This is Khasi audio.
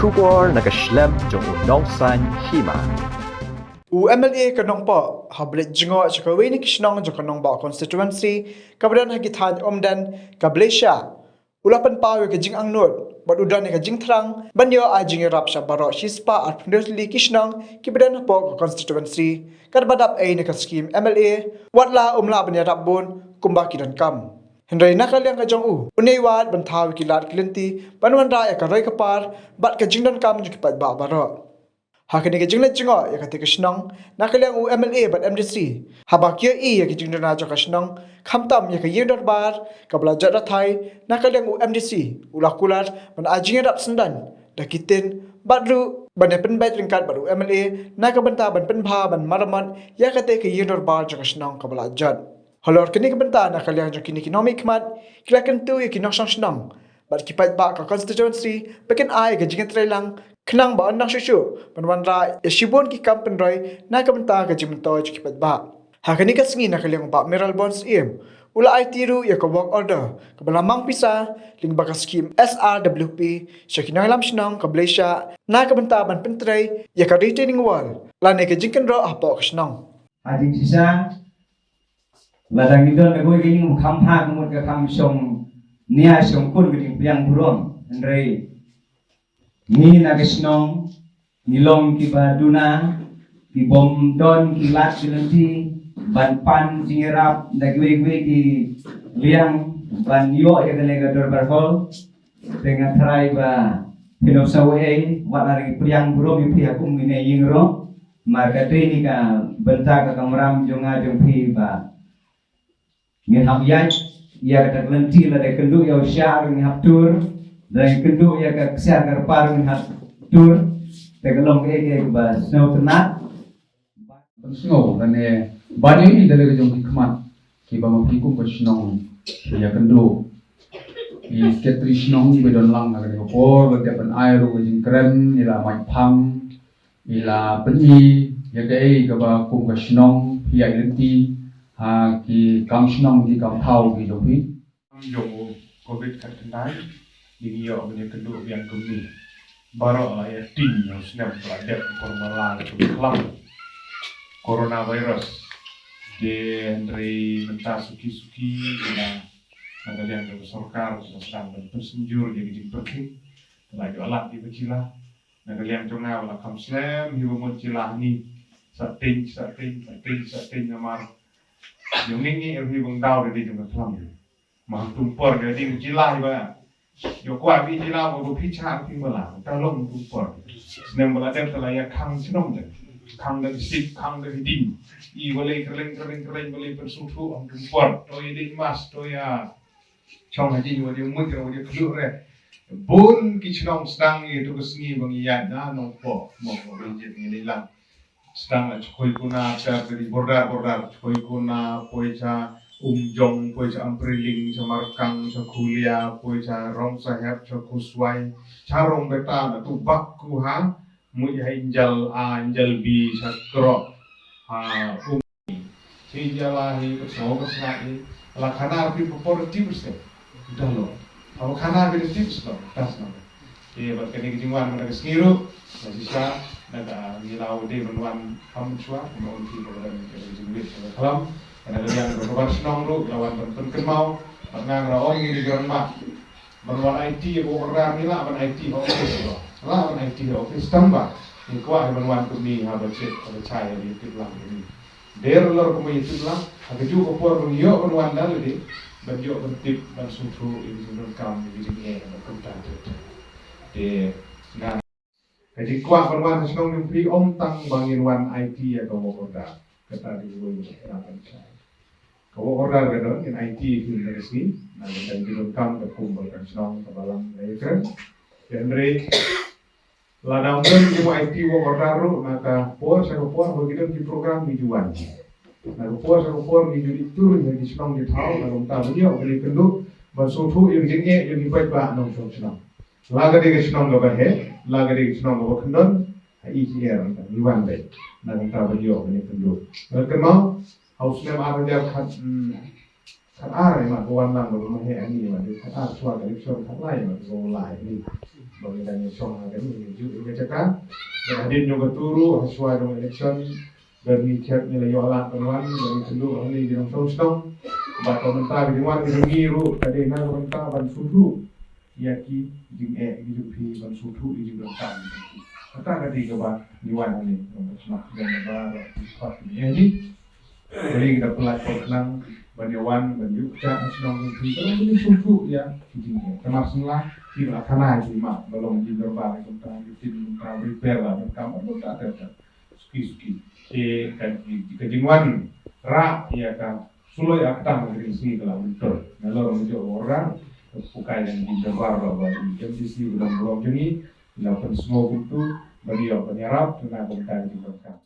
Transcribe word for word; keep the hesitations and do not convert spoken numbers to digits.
Khubor na ka shlem jong u Nongsaiñ Hima. U M L A ka Nongpoh ha ba leit jngoh sha kawei na ki shnong jong ka Nongbah Constituency kaba don ha ki thaiñ Umden ka Blei Shah u la pynpaw ïa ka jingangnud bad u don ïa ka jingthrang ban ïoh ai jingïarap sha baroh shispah arphew tylli ki shnong kiba don hapoh ka constituency, katba dap ei na ka skhim M L A, wat la um lah ban ïarap bun kumba ki donkam. Hynrei na ka liang ka jong u, u neh wad ban thaw ïa ki lad ki lynti ban wanrah ïa ka roi ka par bad ka jingdonkam jong ki paidbah baroh. Ha kane ka jingleit jngoh ïa katei ka shnong na ka liang u M L A bad M D C, haba ki ïohi ïa ka jingduna jong ka shnong, khamtam ïa ka ïing dorbar kaba la jot rathai, na ka liang u M D C u la kular ban ai jingïarap syndon da ki tin bad ruh ban ïa pynbeit ryngkat bad u M L A na ka bynta ban pynbha ban maramot ïa katei ka ïing dorbar jong ka shnong kaba la jot. Halor kane ka bynta, na ka liang jong kine ki nongmihkhmat, ki la kyntu ïa ki nongshong shnong bad ki paidbah ka constituency ba kin ai ka jingïatreilang khnang ba yn nang shuh shuh ban wanrah ïa shibun ki kam pynroi na ka bynta ka jingmyntoi jong ki paidbah. Ha kane ka sngi, na ka liang u Bah Mayralborn Syiem u la aiti ruh ïa ka work order kaba la mang pisa lyngba ka skhim S R W P sha ki nongïalam shnong ka Blei Shah na ka bynta ban pyntrei ïa ka retaining wall lane ka jingkynroh hapoh ka shnong. Ha jingshisha, lada ngi don da kawei ka ïing kham bha ka mut ka kham shong nia shong kun ka jingpdiang burom, hynrei ngi na ka shnong ngi long kiba duna, ki bym don ki lad ki lynti ban pan jingïarap da kiwei kiwei ki liang ban ïoh ïa kane ka dorbar hall. Te nga tharai ba phin ym sngew ei, wat la ngi pdiang burom ïa phi ha kum kine ïing ruh, namar ka dei na ka bynta ka kamram jong nga jong phi ba ngin hap ïaid ïa kata ka lynti, lada kynduh ïa u shah ruh ngin hap tur, lada kynduh ïa ka ksiar ka kyrpad ruh ngin hap tur. Te ka long kaei kaei kaba sngewtynnat. Pynsngew lane ban ïohi da lade jong ki khmat kiba ma phi kum ka shnong phi ïakynduh. I secretary shnong iba don lang ha kane ka por, ba dep ban ai ruh ka jingkren, i la mait phang, i la pyni ïa kaei kaba kum ka shnong phi ïaid lynti ha ki kam shnong, ki kam thaw ki jong phi. Jong u covid khatkhyndai, ngi ïoh ban ïakynduh biang kumne. Baroh la ïa tieng ïa u snem ba la dep, u kor ba la ka khlam coronavirus. Te hynrei mynta suki suki ïa na ka liang ka sorkar ka sdang ban pynsynjur ïa ka jingpyrkhing. Te la ïoh lad ïa ka jylla. Na ka liang jong nga ba la kham slem hi ba mut jylla hangne. Sa tieng, sa tieng, sa tieng, sa tieng namar ïa ngi ngi ruh hi ba ngdaw da dei jong ka khlam. Ma hangtum por ka dei jylla hi ba. Ïoh kwah phi jylla ba phi chah phi mala. Ka long hangtum por. Snem ba la dep te la ïa khang shnong te. Khang da sik, khang da ding. I ba lei kyrleng kyrleng kyrleng ba lei pynsngewthuh hangtum por. To ïa dei mas, to ïa chong ha jingwadiang mut, wadiang khluh re. Bun ki shnong sdang ïa tu ka sngi ba ngi ïaid na Nongpoh, Nongpoh ba ngi ïaid ngi lei lang. Sdang la Chakhuikuna, ter ka dei border, border, Chakhuikuna, poi cha Umjong, poi cha Ampriling, cha Markang, cha Khulia, poi cha Rongsahep, cha Khuswai, cha Rongbeta, na tu bak ku ha, mut ha Injal A, Injal B, cha Krok, ha, um, Chi jala hi, ka sngewbha ka sngat hi. La khana phi por ti persen. Dah lo. Aba khana phi ti persen. Das na. Te bad kane ka jingwan mynta ka sngi ruh, la shisha, na ka ngi la u dei ban wan ham chwa, kumba un phi ba dan ka jingwit ka khlam. Kane ka liang ka bar shnong ruh, la wan ban pynkynmaw. Bad nga nga ong ngi di gran ma. Ban wan aiti ïa ka work order ngi lah ban aiti ha office lo. Lah ban aiti ha office tang ba ngi kwah ban wan kumne ha ba chet ha ba chai ha ba ïatip lang kumne. Dei lor kumba ïatip lang ha kajuh ka por ban ïoh ban wan da lade ban ïoh ban tip ban sngewthuh ïa ka jingdonkam ïa ka jingeh ban kumta. Te nga Ka jingkwah ban wan ha shnong jong phi ym tang ba ngin wan aiti ïa ka work order. Kata dei kawei na ka pynshai. Ka work order ka don ngin aiti ïa phi mynta ka sngi. Na ka bynta ka jingdonkam ka kum ba ka shnong ka balang ka ïa kren. Hynrei lada ym don ki ba aiti work order ruh, na ka por sha ka por ba ki don ki program ngi ju wan. Na ka por sha ka por ngi ju dei tur ïa ki shnong ki thaw na ka bynta ban ïoh ban ïakynduh ban sngewthuh ïa ka jingeh jong ki paidbah nongshong shnong. La ka dei ka shnong kaba heh, la ka dei ka shnong kaba kyndon, ha i ki er ngi wan dei. Na ka bynta ban ïoh ban ïakynduh. Ngan kynmaw ha u snem ar hajar khat, mm, Khatar ïa ma ka wan lang ba ma he ani ma dei khatar shuwa ka election khatlai ma ka lai ni. Ba ngi dang ïa shong ha kani ïa ju ïa ka jaka. Ba hadien jong ka turu ha shuwa jong election ba ngi chet ngi la ïoh lah ban wan ba ngi kynduh ha ni ki nongshong shnong. Ba ka mynta ka jingwan ka jong ngi ruh ka dei na ka mynta ban sngewthuh ïa ki jingeh ki jong phi ban sngewthuh ïa ki jingdonkam ki jong phi. Kata ka dei kaba ngi wan ha ni. Ba sngewthuh ba ba ki jingeh ni. Kali kita pynlait pynlait ban ïa wan ban ïuh kjat na shnong jong phi. Ka long ban ïa sngewthuh ïa ki jingeh. Ka mar sngewlah ki ba khana ki ma ba long jingdorbar kumta ki tin kumta repair la ban kam ban kumta ter ter. Suki suki. Te ka ka jingwan rah ïa ka suloi ïa ka tang ka ring sngi ka la winter. Nalor ngi jooh order. Pukai jingdorbar ba ba M D C ba dang blok jong ngi. La pynsngew kumtu ban ïa ban ïarap na kumta ki jingdonkam.